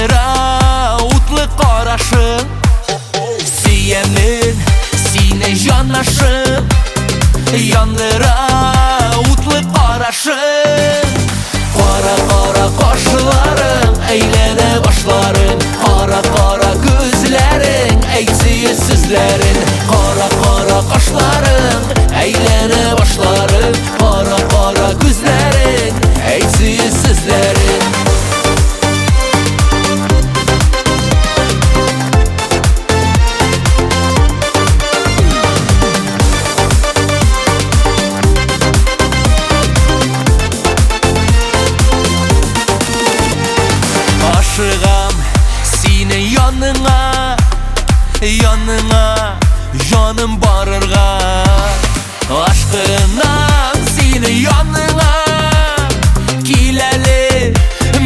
Яндыра утлы карашың. Сөямин сине җанашым, яндыра утлы карашың. Кара-кара кашларың, әйләнә башларым. Кара-кара күзләрең, әйт сөю сүзләрен. Кара-кара кашларың, әйләнә башларым. Кара-кара күзләрең, әйт сөю сүзләрен. Ашыгам сине яныңа, яныңа җаным барырга. Ашкынам сине яныңа, кил әле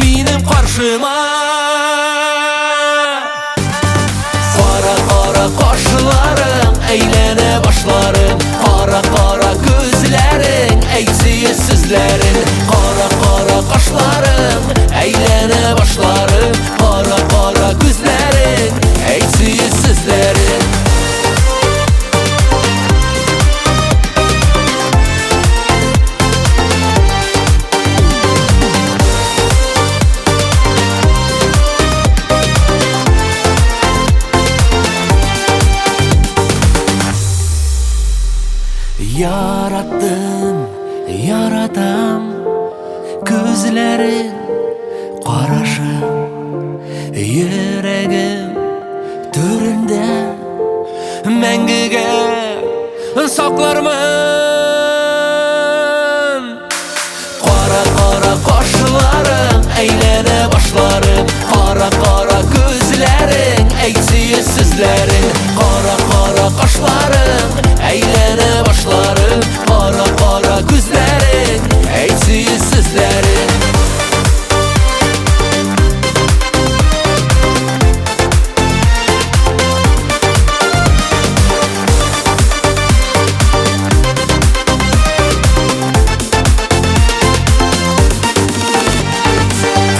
минем каршыма. Кара-кара кашларың, әйләнә башларым. Кара-кара күзләрең, әйт сөю сүзләрен. Кара-кара кашларың, әйләнә башларым. Кара-кара күзләрең, әйт сөю сүзләрен. Яраттым, яратам күзләрең, карашың. Йөрәгем түрендә мәңгегә саклармын. Кара-кара кашларың, әйләнә башларым. Кара-кара күзләрең, әйт сөю сүзләрен. Кара-кара кашларың, әйләнә башларым. Кара-кара күзләрең, әйт сөю сүзләрен.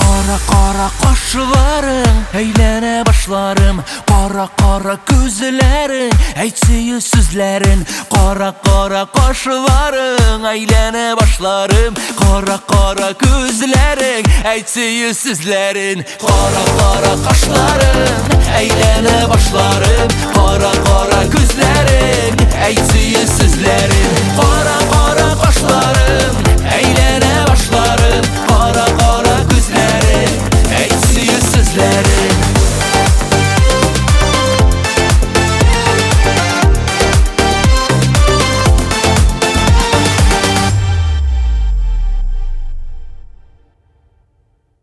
Кара-кара кашларың, әйләнә башларым. Кара-кара күзләрең, әйт сөю сүзләрен. Кара-кара кашларың, әйләнә башларым. Кара-кара күзләрең, әйт сөю сүзләрен. Кара-кара кашларың, әйләнә башларым. Кара-кара күзләрең, әйт сөю